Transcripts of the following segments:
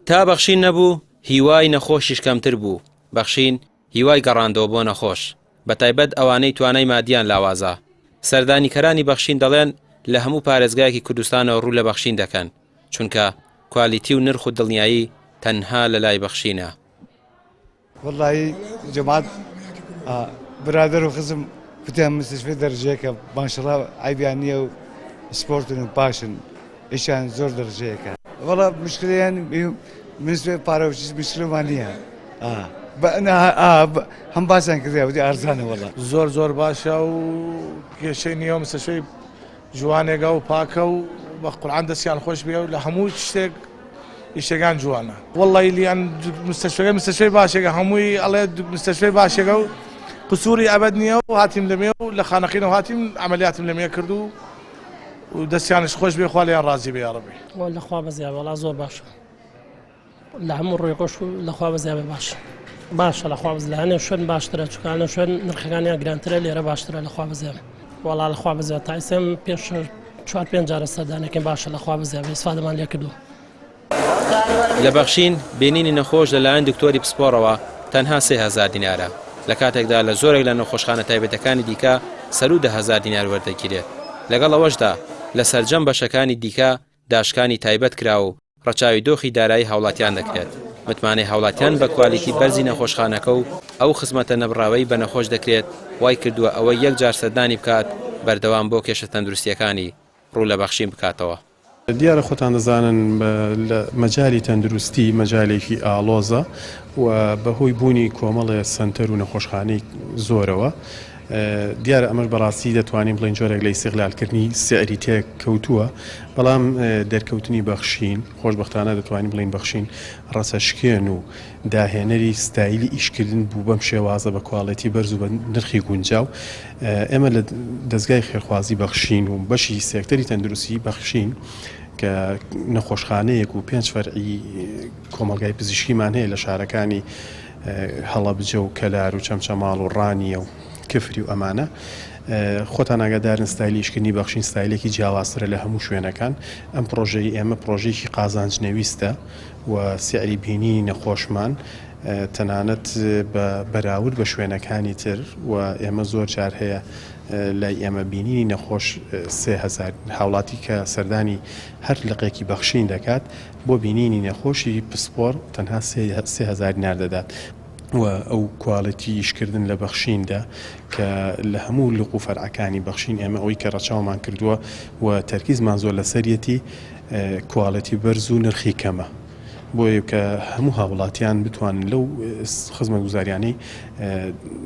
تا بەخشین نەبوو، هیوای نەخۆشیش کەمتر بوو، بەخشین هیوای گەڕاندەوە بۆ نەخۆش، بەتایبەت ئەوانەی توانای مادییان لاوازە. سەردانیکەرانی بەخشین دەڵێن لە هەموو پارێزگایەکی کوردستانەوە ڕوو لە بەخشین دەکەن، چونکە کوالیتی و نرخ و دڵنیایی تەنها لەلای بەخشینە. وەڵایی جەماعەت برادەر و خزم کوتیان مستشفی دەرجەیەکە ماشەڵا عەیبیان نییە و سپۆرتن و باشن ئیشیان زۆر دەرجەیەکە وەڵا مشکلیان منسوێ پارە و چیز مشکلمان نییە هەم باسیان کردیا وتی ئارزانە وەڵا زۆر زۆر باشە و کێشەی نییە و مستشفی جوانێگە و پاکە و بە قورعان دەستیان خۆش بێ و لە هەموو شتێک ئیشەکان جوانە وەڵی لیان مستەشفەکە مستەشفەی باشێکە هەمووی ئەڵێ مستەشفەی باشێکە و قسووری ئەبەد نییە و هاتیم لەمێ و لە خانەقینەوە هاتیم عملیاتم لەمێ کرد و و دەستیانش خۆش بێ خوا لێیان ڕازی بێ یاڕەبی. لەخوا بەزیابێ وەڵا زۆر باشە. لە هەموو ڕوویەکەوە لە خوا بەزیابێ باشە باشە لە خوا بەز لە هەنێ شوێن باشترە چونکە هەنێ شوێن نرخەکانیان گرانترە لێرە باشترە لە خوا بەزیابێ وەڵا لە خوا بەزیابێ تا ئێستا پێش چوار پێنج جارە سەردانەکەین باشە لە خوا بەزیابێ ئیسفادەمان لێ کردووە. لە بەخشین، بینینی نەخۆش لەلایەن دکتۆری پسپۆڕەوە تەنها 3000 دینارە، لە کاتێکدا لە زۆرێک لە نەخۆشخانە تایبەتەکانی دیکە سەروو 10,000 دینار وەردەگیرێت، لەگەڵ ئەوەشدا لە سەرجەم بەشەکانی دیکە داشکانی تایبەت کرا و ڕەچاوی دۆخی دارایی هاوڵاتیان دەکرێت، متمانەی هاوڵاتیان بە کوالیتی بەرزی نەخۆشخانەکە و ئەو خزمەتە نەبڕاوەی بە نەخۆش دەکرێت وای کردووە ئەوەی یەک جار سەردانی بکات بەردەوام بۆ کێشە تەندروستییەکانی ڕوو لە بەخشین بکاتەوە. دیارە خۆتان دەزانن لە مەجالی تەندروستی مەجالێکی ئاڵۆزە و بەهۆی بوونی کۆمەڵێ سەنتەر و نەخۆشخانەی زۆرەوە دیارە ئەمەش بەڕاستی دەتوانین بڵێین جۆرێک لە ئیستیغلالکردنی سعری تێکەوتووە، بەڵام دەرکەوتنی بەخشین، خۆشبەختانە دەتوانین بڵێین بەخشین ڕەچەشکێن و داهێنەری ستایلی ئیشکردن بوو بەم شێوازە بە کواڵێتی بەرز و بە نرخی گونجاو. ئێمە لە دەزگای خێرخوازی بەخشین و بەشی سێکتەری تەندروستی بەخشین کە نەخۆشخانەیەک و پێنج فەرعی کۆمەڵگای پزیشکیمان هەیە لە شارەکانی هەڵەبجە و کەلار و چەمچەماڵ و ڕانیە و کفری و ئەمانە خۆتان ئاگادارن ستایلی ئیشکردنی بەخشین ستایلێکی جیاوازترە لە هەموو شوێنەکان ئەم پرۆژەی ئێمە پرۆژەیەکی قازانج نەویستە و سعری بینینی نەخۆشمان تەنانەت بە بەراورد بە شوێنەکانی تر و ئێمە زۆر جار هەیە لای ئێمە بینینی نەخۆش 3000 هاوڵاتی کە سەردانی هەر لقێکی بەخشین دەکات بۆ بینینی نەخۆشی پسپۆڕ تەنها 3000 دینار دەدات. و ئەو کواڵێتی ئیشکردن لە بەخشیندا کە لە هەموو لق و فەرعەکانی بەخشین ئێمە ئەوەی کە ڕەچاومان کردووە و تەرکیزمان زۆر لەسەریەتی کواڵێتی بەرز و نرخی کەمە بۆیە کە هەموو هاوڵاتیان بتوانن لەو خزمەتگوزاریانەی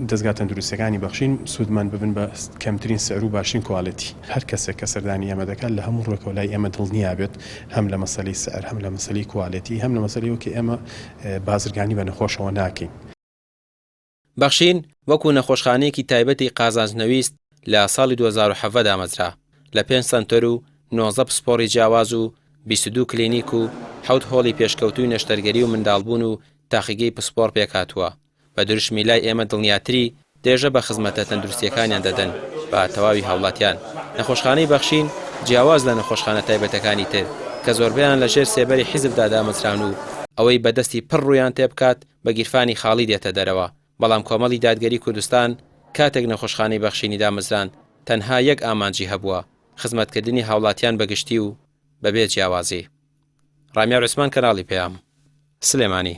دەزگا تەندروستیەکانی بەخشین سوودمەند ببن بە کەمترین سعر و باشترین کواڵێتی. هەر کەسێک کە سەردانی ئێمە دەکات لە هەموو ڕووێکەوە لای ئێمە دڵنیا بێت هەم لە مەسەلەی سعر هەم لە مەسەلەی کواڵێتی هەم لە مەسەلەی ئەوە کە ئێمە بازرگانی بە نەخۆشەوە ناکەین. بەخشین وەکو نەخۆشخانەیەکی تایبەتی قازانج نەویست لە ساڵی 2017 دامەزرا، لە پێنج سەنتەر و 19 پسپۆڕی جیاواز و 22 کلینیک و حەوت هۆڵی پێشکەوتووی نەشتەرگەری و منداڵبوون و تاقیگەی پسپۆڕ پێکهاتووە. بە دروشمی لای ئێمە دڵنیاتری درێژە بە خزمەتە تەندروستییەکانیان دەدەن بە تەواوی هاوڵاتیان. نەخۆشخانەی بەخشین جیاواز لە نەخۆشخانە تایبەتەکانی تر کە زۆربەیان لە ژێر سێبەری حیزبدا دامەزراون و ئەوەی بە دەستی پڕ ڕوویان تێبکات بە گیرفانی خاڵی دێتە دەرەوە بەڵام کۆمەڵی دادگەری کوردستان کاتێک نەخۆشخانەی بەخشینی دامەزراند تەنها یەک ئامانجی هەبووە خزمەتکردنی هاوڵاتیان بە گشتی و بەبێ جیاوازی. ڕامیار عوسمان کەناڵی پەیام. سلێمانی.